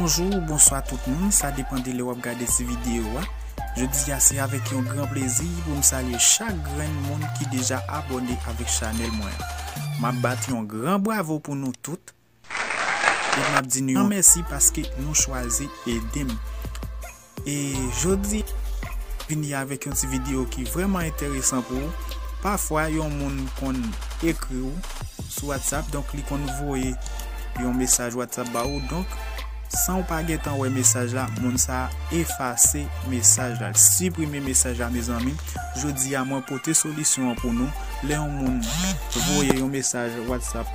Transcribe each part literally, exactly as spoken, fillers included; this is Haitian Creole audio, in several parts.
Bonjou, bonswa tout moun, sa depann de lè w ap gade ti videyo a. Jodi a se avèk yon gran plezi pou m salye chak grenn moun ki deja abòne avèk chanèl mwen an. M ap bat yon gran bravo pou nou tout. E m ap di nou yon mèsi paske nou chwazi ede m. E jodi vini avèk yon ti videyo ki vrèman enteresan pou ou. Pafwa yon moun konn ekri w sou WhatsApp, donk li konn voye yon mesaj WhatsApp ba ou, donk san w pa gentan wè mesaj la, moun sa a efase mesaj la, l siprime mesaj la, mezanmi. Jodi a mwen pote solisyon an pou nou. Lè yon moun voye yon mesaj WhatsApp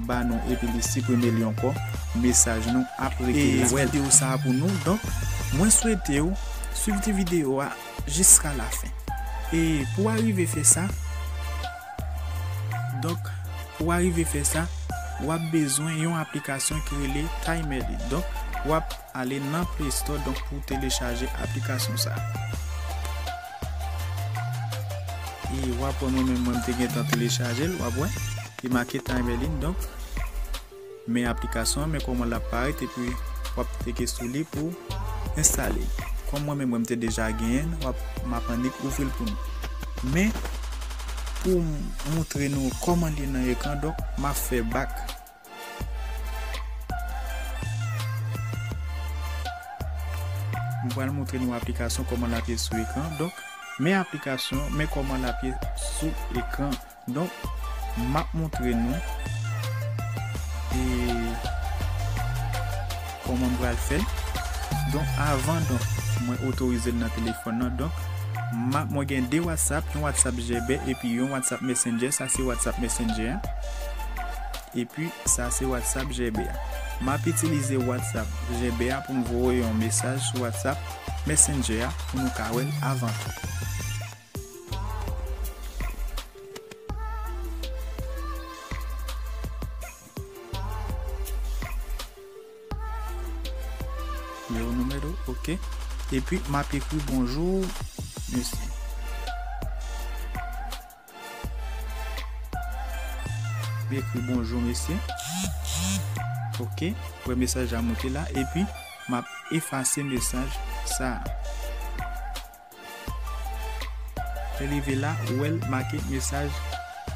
ba nou epi li siprime li ankò, mesaj nou ap rete la. E videyo sa a pou nou. Donk, mwen swete w swiv ti videyo a jiska lafen. E pou w arive fè sa, donk, pou w arive fè sa, w ap bezwen yon aplikasyon ki rele Timerly. Donk, w ap ale nan Play Store, donk, pou w telechaje aplikasyon sa a. E w ap wè mwen menm, mwen, m te gentan telechaje l, w ap wè, li make Timerly, donk, men aplikasyon an, men kòman l ap parèt, epi w ap klike sou li pou w enstale l. Kòm mwen menm, mwen, m te deja genyen l, w ap, m ap annik ouvri l pou nou. Men, pou m montre nou kòman li ye nan ekran, donk, m ap fè back. M pral montre nou aplikasyon kòman l ap ye sou ekran. Donk, men aplikasyon, men kòman l ap ye sou ekran. Donk, m ap montre nou, e, kòman m pral fè l. Donk, avan, donk, mwen otorize l nan telefòn nan. Donk, m ap, mwen gen de WhatsApp, yon WhatsApp Jèbè epi yon WhatsApp Messenger. Sa se WhatsApp Messenger an. Epi, sa se WhatsApp Jèbè a. M ap itilize WhatsApp Jèbè a pou m voye yon mesaj sou WhatsApp Messenger a pou nou ka wè l avan tou. Nimewo, nimewo, ok. Epi, m ap ekri bonjou, mesye. M ekri bonjou, mesye. Ok. Wè mesaj la monte la. Epi, m ap efase mesaj sa a. Lè rive la, ou wè l make mesaj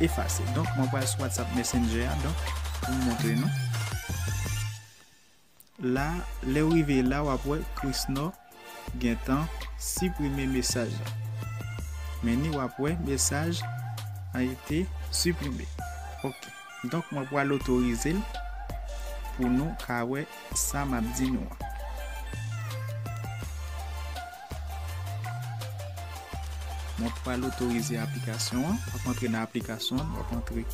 efase. Donk, mwen pral sou WhatsApp Messenger a, donk, pou m montre nou. La, lè w rive la, w ap wè Krisnò gentan siprime mesaj la. Men ni w ap wè mesaj a été supprimé. Ok. Donk, mwen pral otorize l pou nou ka wè sa m ap di nou an. Mwen pral otorize aplikasyon an. W ap antre nan aplikasyon an, w ap antre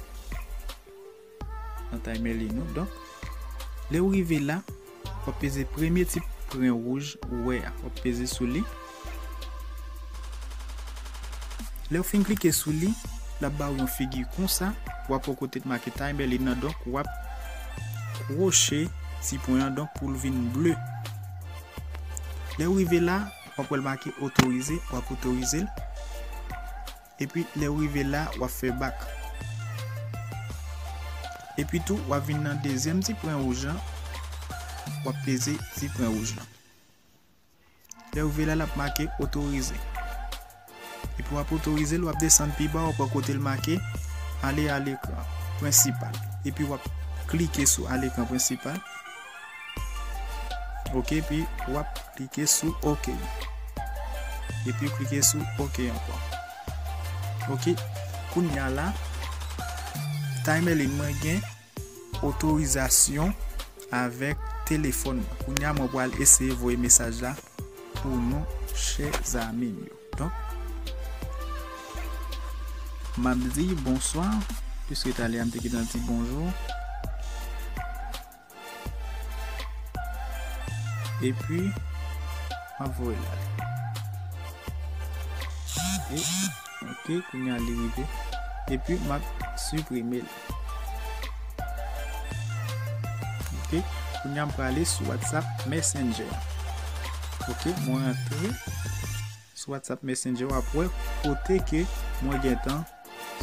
nan Timerly nou. Donk, lè w rive la, w ap peze premye ti pwen wouj ou wè a. W ap peze sou li. Lè w fin klike sou li, l ap ba w yon figi konsa. W ap wè kote t make Timerly nan, donk w ap kwoche ti pwen an, donk pou l vin ble. Lè w rive la, w ap wè l make otorize, w ap otorize l. Epi lè w rive la, w ap fè back. Epi tou, w ap vin nan dezyèm ti pwen wouj lan, w ap peze ti pwen wouj lan. Lè w rive la, l ap make otorize. Epi w ap otorize l, w ap desann pi ba, w ap wè kote l make aller à l'écran principal. Epi w ap klike sou à l'écran principal. Ok, epi w ap klike sou ok. Epi klike sou ok ankò. Ok, kounye a la, Timerly mwen gen otorizasyon avèk telefòn mwen. Kounye a mwen pral eseye voye mesaj la pou nou, chè zanmi m yo. Donk, m ap di bonswa, piske talè a m te gentan di bonjou. Epi, m ap voye l ale. E, ok, kounye a li rive. Epi, m ap siprime l. Ok, kounye a m prale sou WhatsApp Messenger. Ok, mwen rantre sou WhatsApp Messenger, w ap wè kote ke mwen gentan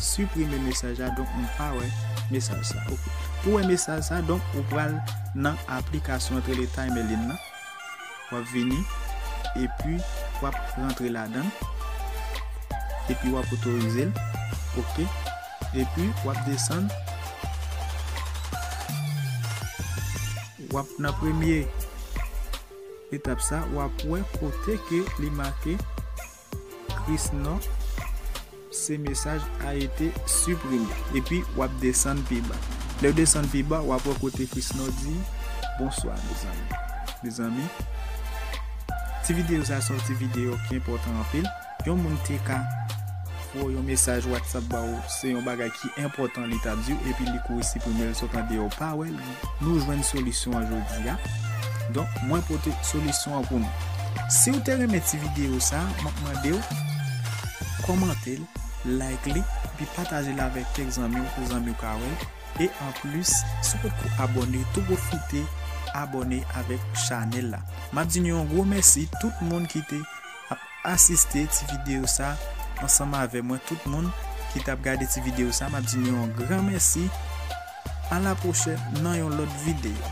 siprime mesaj la, donk m pa wè mesaj sa. Ok. Pou wè mesaj sa, donk, ou pral nan aplikasyon an ki rele Timerlin nan. W ap vini, epi w ap rantre ladan l, epi w ap otorize l. Ok. Epi w ap desann, w ap nan premye etap sa, w ap wè kote ke li make Krisnor, ce message a été supprimé. Epi w ap desann pi ba. Lè w desann pi ba, w ap wè kote Krisnor di, "Bonswa, mezanmi." Mezanmi, ti videyo sa se yon ti videyo ki enpòtan anpil. Yon moun te ka voye yon mesaj WhatsApp ba ou, se yon bagay ki enpòtan li t ap di w, epi li kouri siprime l, sa w tande yo pa wè l. Nou jwenn solisyon an jodi a. Donk, mwen pote solisyon an pou nou. Si w te renmen ti videyo sa, m ap mande w kòmante l, like li, epi pataje l avèk kèk zanmi w pou zanmi w ka wè l. E anplis, si w potko abòne, tou pwofite abòne avèk chanèl la. M ap di nou yon gwo mèsi tout moun ki te ap asiste ti videyo sa ansanm avè mwen. Tout moun ki t ap gade ti videyo sa, m ap di nou yon gran mèsi. A la pwochèn nan yon lòt videyo.